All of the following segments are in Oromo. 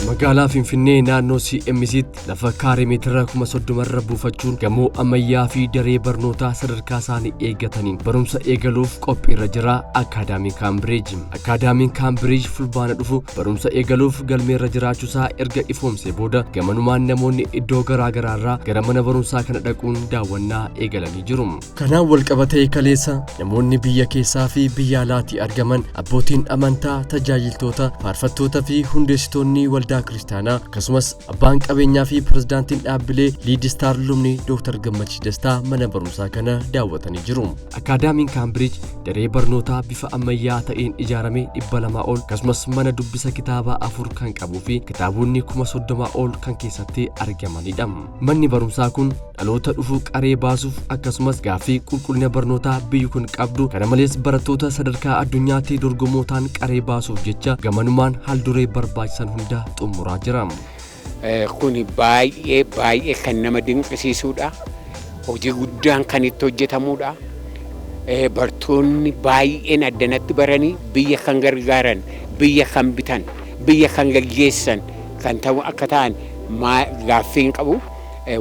Magaalaa Finfinnee naannoo CMCtti lafa kaaree meetira 30,000 irra buufachuun gamoo ammayyaa fi daree barnootaa sadarkaa isaanii eeggataniin barumsa eegaluuf qophiirra jira Akaadaamii Kaambiriij. Akaadaamiin Kaambiriij Fulbaana dhufu barumsa eegaluuf galmeerra jiraachuusaa erga ifoomsee booda gamanumaan namoonni iddoo garaa garaarraa gara mana barumsaa kana dhaquun daawwannaa eegalanii jiru. Kanaan wal qabatee kaleessa namoonni biyya keessaa fi biyya alaatii argaman, abbootiin amantaa, tajaajiltoota, faarfattoota fi hundeessitoonni waldaa kiristaanaa, akkasumas abbaan qabeenyaa fi pirezidaantiin dhaabbilee Liidistaar Lubni Dooktar Gammachii Dastaa mana barumsaa kana daawwatanii jiru. Akaadaamiin Kaambiriij daree barnootaa bifa ammayyaa ta'een ijaarame 200 ol, akkasumas mana dubbisa kitaabaa afur kan qabuu fi kitaabonni 30,000 ol kan keessatti argamanidha. Manni barumsaa kun dhaloota dhufu qaree baasuuf, akkasumas gaaffii qulqullina barnootaa biyyi kun qabdu, kana malees barattoota sadarkaa addunyaatti dorgomootaan qaree baasuuf jecha gamanumaan haalduree barbaachisan hunda xumuraa jira. Kuni baay'ee baay'ee kan nama dinqisiisudha. Hojii guddaan kan itti hojjetamudha. Bartoonni baay'een addanatti baranii biyya kan gargaaran, biyya kan bitan, biyya kan gaggeessan kan ta'u akka ta'an gaaffii hin qabu.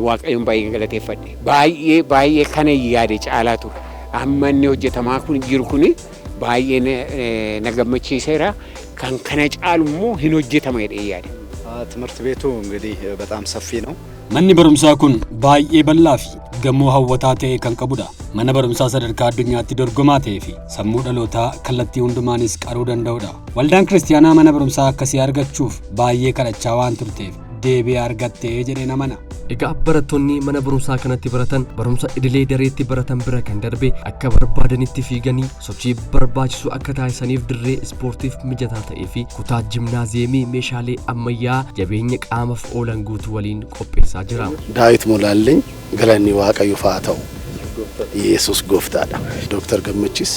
Waaqayyoon baay'een galateeffadhe. Baay'ee baay'ee kana yaade caalaa ture. Amma inni hojjetamaa kun jiru kuni baay'ee na gammachiiseera. Kan kana caalu immoo hin hojjetama jedhee yaada. ትምህርት ቤቱ እንግዲህ በጣም ሰፊ ነው። Manni barumsaa kun baay'ee bal'aa fi gamoo hawwataa ta'e kan qabudha. Mana barumsaa sadarkaa addunyaatti dorgomaa ta'ee fi sammuu dhalootaa kallattii hundumaanis qaruu danda'udha. Waldaan kiristaanaa mana barumsaa akkasii argachuuf baay'ee kadhachaa waan turteef deebi'ee argattee jedhee amana. Egaa barattoonni mana barumsaa kanatti baratan barumsa idilee dareetti baratan bira kan darbe akka barbaadanitti fiiganii sochii barbaachisu akka taasisaniif dirree ispoortiif mijataa ta'ee fi kutaa jimnaaziyeemii meeshaalee ammayyaa jabeenya qaamaaf oolan guutuu waliin qopheessaa jira. ዳዊት ሞላልኝ galanni Waaqayyoof haa ta'u. ኢየሱስ gooftaadha. ዶክተር ገመቺስ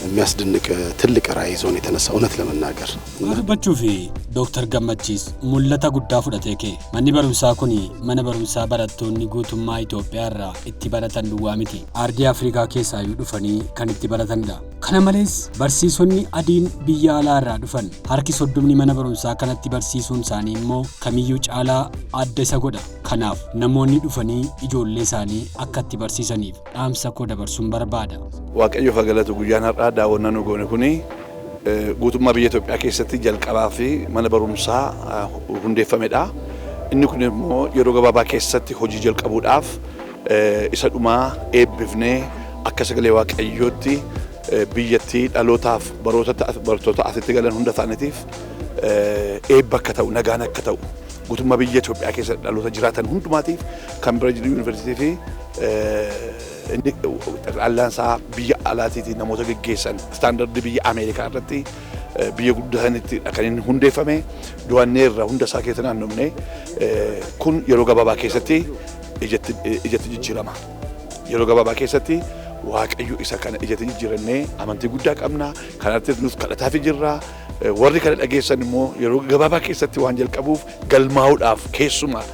የሚያስደንቅ ትልቅ ራዕይ ይዞ ነው የተነሳ እውነት ለመናገር። Dhugaa dubbachuu fi Dooktar Gammachiis mul'ata guddaa fudhatee ka'e. Manni barumsaa kun mana barumsaa barattoonni guutummaa Itoophiyaa irraa itti baratan duwwaa miti. Aardii Afrikaa keessaayyuu dhufanii kan itti baratanidha. Kana malees barsiisonni adiin biyya alaa irraa dhufan harki 30 mana barumsaa kanatti barsiisuun isaanii immoo kamiyyuu caalaa adda isa godha. Kanaaf namoonni dhufanii ijoollee isaanii akka itti barsiisaniif dhaamsa koo dabarsuun barbaada. Waaqayyoof haa galatu. Guyyaan har'aa daawwannaa nu goone kuni guutummaa biyya Itoophiyaa keessatti jalqabaa fi mana barumsaa hundeeffamedha. Inni kun immoo yeroo gabaabaa keessatti hojii jalqabuudhaaf isa dhumaa eebbifnee akka sagalee Waaqayyootti biyyattii dhalootaaf barattoota asitti galan hunda isaaniitiif eebba akka ta'u, nagaan akka ta'u, guutummaa biyya Itoophiyaa keessa dhaloota jiraatan hundumaatiif, kan bira jiru yuunivarsiitii fi inni xaqlaallaan isaa biyya alaatiitiin namoota geggeessan istaandardii biyya Ameerikaa irratti biyya guddatanitti kan inni hundeeffame. Du'anneerra hunda isaa keessa naannofne. Kun yeroo gabaabaa keessatti ijatti jijjiirama. Yeroo gabaabaa keessatti Waaqayyo isa kana ijatti jijjiirannee amantii guddaa qabna. Kanatti nus kadhataaf jirra. Warri kana dhageessan immoo yeroo gabaabaa keessatti waan jalqabuuf galmaa'uudhaaf keessumaa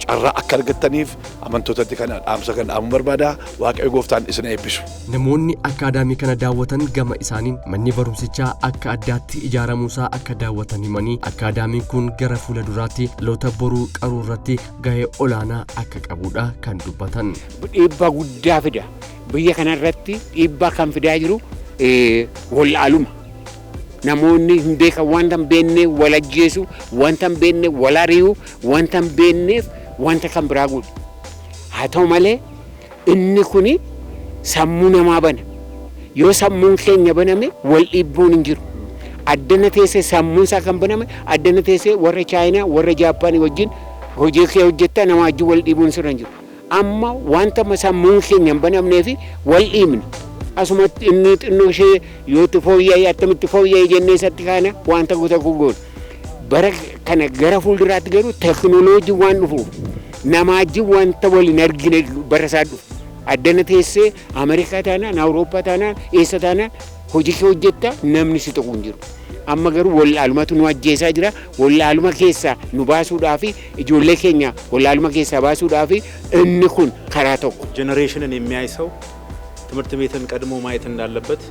carraa akka argattaniif amantootatti kana dhaamsa kan dhaamuu barbaada. Waaqayyo gooftaan isin eebbisu. Namoonni akaadaamii kana daawwatan gama isaaniin manni barumsichaa akka addaatti ijaaramuusaa akka daawwatan himanii, akaadaamiin kun gara fuula duraatti dhaloota boruu qaruu irratti gahee olaanaa akka qabudha kan dubbatan. Dhiibbaa guddaa fida. Biyya kanarratti dhiibbaa kan fidaa jiru wallaaluma. Namoonni hin beekan, wanta hin beekne wal ajjeesu, wanta hin beekne wal ari'u, wanta hin beekneef wanta kan biraa godhu. Haa ta'u malee inni kuni sammuu namaa bana. Yoo sammuun keenya baname wal dhiibbuun hin jiru. Addana teessee sammuun isaa kan baname addana teessee warra Chaayinaa, warra Jaappaanii wajjin hojii kee hojjettaa, nama wajjin wal dhiibuun sirra hin jiru. Amma wanta sammuun keenya hin banamnee fi wal dhiibna. Asumatti inni xinnoo ishee yoo itti fooyya'e, attamitti fooyya'e jennee isatti kaana wanta gosa gogoon. Bara kana gara fuulduraatti garuu teknooloojii waan dhufuuf namaa wajjin wanta wal hin argine bara isaa dhufu. Addana teessee Ameerikaa taanaan, Awurooppaa taanaan, eessa taanaan hojii kee hojjetta, namni si tuqu hin jiru. Amma garuu wallaalumatu nu ajjeesaa jira. Wallaaluma keessaa nu baasuudhaa fi ijoollee keenya wallaaluma keessaa baasuudhaa fi inni kun karaa tokko. Generation ን የሚያይ ሰው ትምህርት ቤትን ቀድሞ ማየት እንዳለበት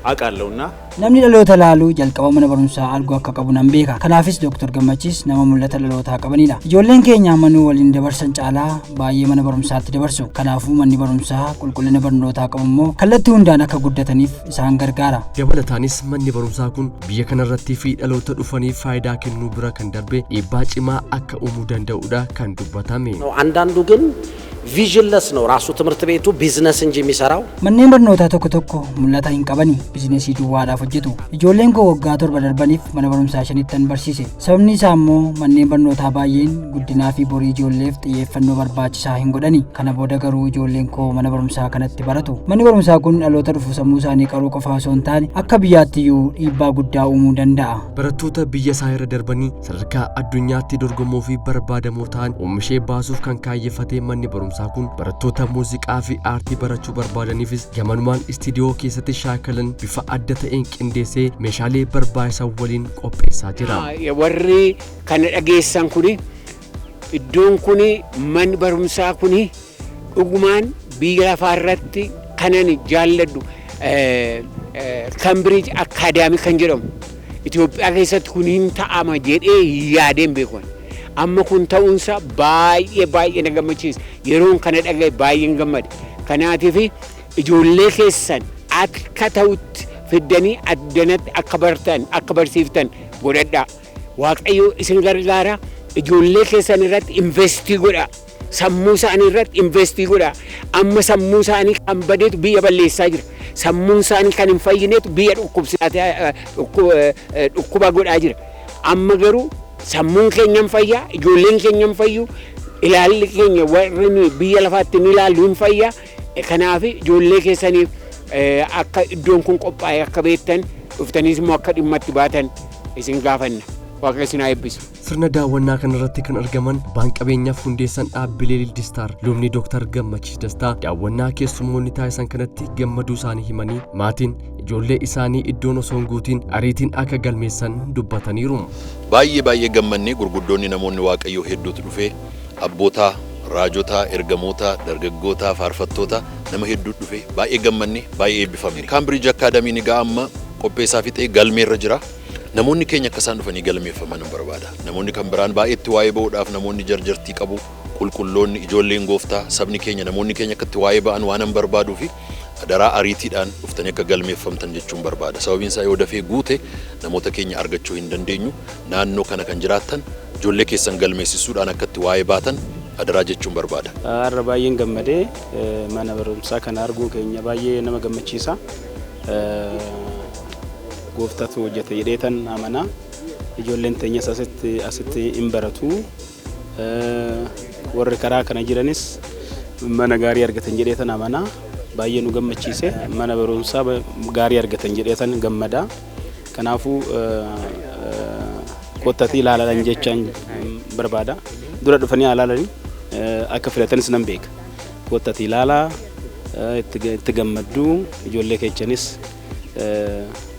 አውቃለሁ እና Namni dhaloota laaluu jalqaba mana barumsaa arguu akka qabu nan beeka. Kanaafis Dooktar Gammachiis nama mul'ata dhalootaa qabanidha. Ijoolleen keenya manuu waliin dabarsan caalaa baay'ee mana barumsaatti dabarsu. Kanaafuu manni barumsaa qulqullina barnootaa qabu immoo kallattii hundaan akka guddataniif isaan gargaara. Dabalataanis manni barumsaa kun biyya kanarratti fi dhaloota dhufaniif faayidaa kennuu bira kan darbe dhiibbaa cimaa akka uumuu danda'udha kan dubbatame. አንዳንዱ ግን ቪዥንለስ ነው ራሱ ትምህርት ቤቱ ቢዝነስ እንጂ የሚሰራው። Manneen barnootaa tokko tokko mul'ata hin qabani, bizinesii duwwaadhaaf hojjetu. Ijoolleen koo waggaa 7 darbaniif mana barumsaa shanittan barsiise. Sababni isaa immoo manneen barnootaa baay'een guddinaa fi borii ijoolleef xiyyeeffannoo barbaachisaa hin godhani. Kana booda garuu ijoolleen koo mana barumsaa kanatti baratu. Manni barumsaa kun dhaloota dhufu sammuu isaanii qaruu qofa osoo hin taane akka biyyaatti iyyuu dhiibbaa guddaa uumuu danda'a. Barattoota biyya isaa irra darbanii sadarkaa addunyaatti dorgomoo fi barbaadamoo ta'an oomishee baasuuf kan kaayyeffate manni barumsaa kun barattoota muuziqaa fi aartii barachuu barbaadaniifis gamanumaan istiidiyoo keessatti shaakalan bifa adda ta'een qindeessee meeshaalee barbaachisan waliin qopheessaa jira. Warri kana dhageessan kuni, iddoon kuni, manni barumsaa kuni dhugumaan biyya lafaa irratti kanan jaalladhu Cambridge Academy kan jedhamu Itoophiyaa keessatti kun hin ta'ama jedhee yaadeen beeku. Amma kun ta'uunsa baay'ee baay'ee na gammachiisa. Yeroon kana dhagaye baay'een gammade. Kanaatiif ijoollee keessan akka ta'utti fiddanii addanatti akka bartan, akka barsiiftan godhadhaa. Waaqayyo isin gargaara. Ijoollee keessan irratti invest godhaa. Sammuu isaanii irratti invest godhaa. Amma sammuu isaanii kan badeetu biyya balleessaa jira. Sammuun isaanii kan hin fayyineetu biyya dhukkuba godhaa jira. Amma garuu sammuun keenya hin fayyaa, ijoolleen keenya hin fayyu, ilaalli keenya warri nuyi biyya lafaatti ni ilaallu hin fayyaa. Kanaaf ijoollee keessaniif akka iddoon kun qophaa'e akka beektan, dhuftaniis immoo akka dhimma itti baatan isin gaafanna. Waaqa isin haa eebbisu. Sirna daawwannaa kanarratti kan argaman abbaan qabeenyaaf hundeessan dhaabbilee Lildistaar lubni Dooktar Gammachiis Dastaa daawwannaa keessummoonni taasisan kanatti gammaduu isaanii himanii, maatiin ijoollee isaanii iddoon osoo hin guutiin ariitiin akka galmeessan dubbataniiru. Baay'ee baay'ee gammannee. Gurguddoonni, namoonni Waaqayyoo hedduutu dhufee, abbootaa, raajotaa, ergamoota, dargaggoota, faarfattoota, nama hedduu dhufe. Baay'ee gammannee, baay'ee eebbifamne. Cambridge Academyn egaa amma qopheessaa fixee galmeerra jira. Namoonni keenya akka isaan dhufanii galmeeffaman hin barbaada. Namoonni kan biraan baay'eetti waa'ee ba'uudhaaf namoonni jarjartii qabu. Qulqulloonni, ijoolleen gooftaa, sabni keenya, namoonni keenya akkatti waa'ee ba'an waan hin barbaaduu fi daraa ariitiidhaan dhuftanii akka galmeeffamtan jechuun barbaada. Sababiin isaa yoo dafee guute namoota keenya argachuu hin dandeenyu. Naannoo kana kan jiraattan ijoollee keessan galmeessisuudhaan akkatti waa'ee baatan adaraa jechuun barbaada. Har'a baay'een gammadee. Mana barumsaa kana arguu keenya baay'ee nama gammachiisa. Gooftatu hojjete jedheetan amanaa. Ijoolleen teenyas asitti hin baratu. Warri karaa kana jiranis mana gaarii argatan jedheetan amanaa. Baay'ee nu gammachiise. Mana barumsaa gaarii argatan jedheetan gammada. Kanaafuu kottatii ilaalan jechaan barbaada. Dura dhufanii ilaalanii akka filatanis nan beeka. Kottatii ilaalaa, itti gammadduu, ijoollee keessanis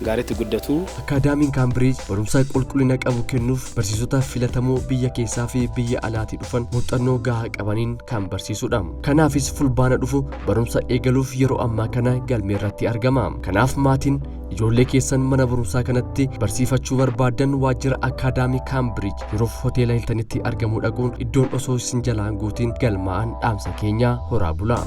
gaariitti guddatu. Akaadaamiin Cambridge barumsa qulqullina qabu kennuuf barsiisota filatamoo biyya keessaa fi biyya alaatii dhufan muuxannoo gahaa qabaniin kan barsiisudha. Kanaafis fulbaana dhufu barumsa eegaluuf yeroo ammaa kana galmee irratti argama. Kanaaf maatiin ijoollee keessan mana barumsaa kanatti barsiifachuu barbaadan waajjira Akaadaamii Cambridge yeroof hoteela Hiltonitti argamuu dhaquun iddoon osoo isin jalaan guutiin galmaa'an dhaamsa keenya. Horaa bulaa.